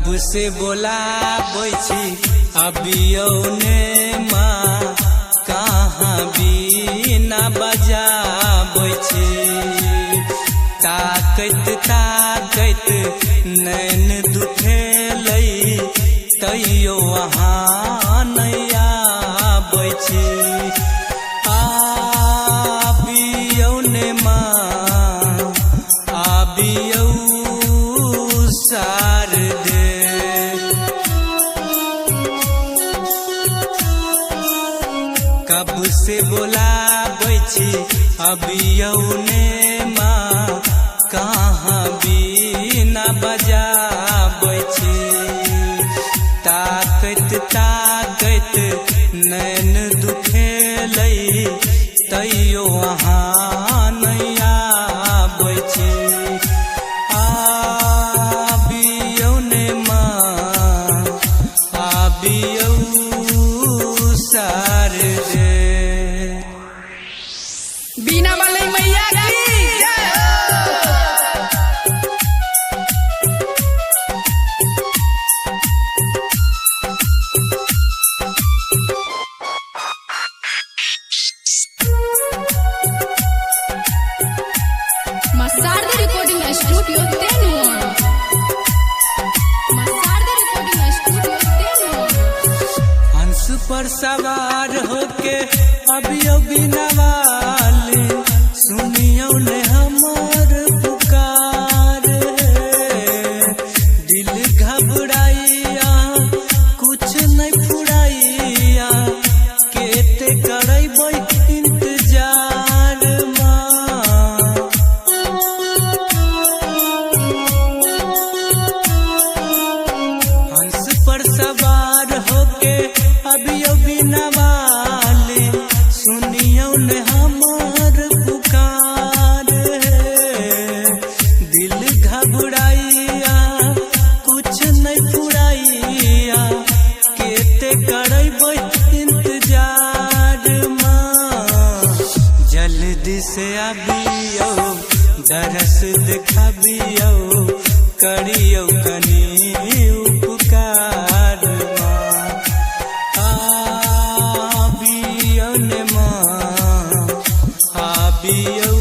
कब से बोलाबै छी अबियौ ने माँ, कहाँ बीना बजाबै छी। ताकैत ताकैत नैन दुखेलै, तैयो अहाँ नहि आबै छी। आबियौ ने माँ, आबियौ शारदे। कब से बोलाबै छी अबियौ ने माँ, कहाँ बीना बजाबै छी। ताकैत ताकैत नैन दुखेलै, तैयो अहाँ नहि आबै छी। आबियौ ने माँ, आबियौ शारदे। बीना वाले मैया की जय हो। माँ शारदा रिकॉर्डिंग स्टूडियो तेनुआ। माँ शारदा रिकॉर्डिंग स्टूडियो तेनुआ। हंस पर सवार होके अबियौ बिना वाली, सुनियौ ने हमर पुकार। दिल घबराइया कुछ नहीं फुराइया, केते करैबै इंतजार माँ। हंस पर सवार होके अबियौ बिना वाली, सुनियौ ने हमर पुकार। दिल घबराइया कुछ नहीं फुराइया, केते करैबै इंतजार माँ। जल्दी से आबियौ, दरस देखाबियौ, करियौ कनी उपकार माँ। आबियौ ने माँ, आबियौ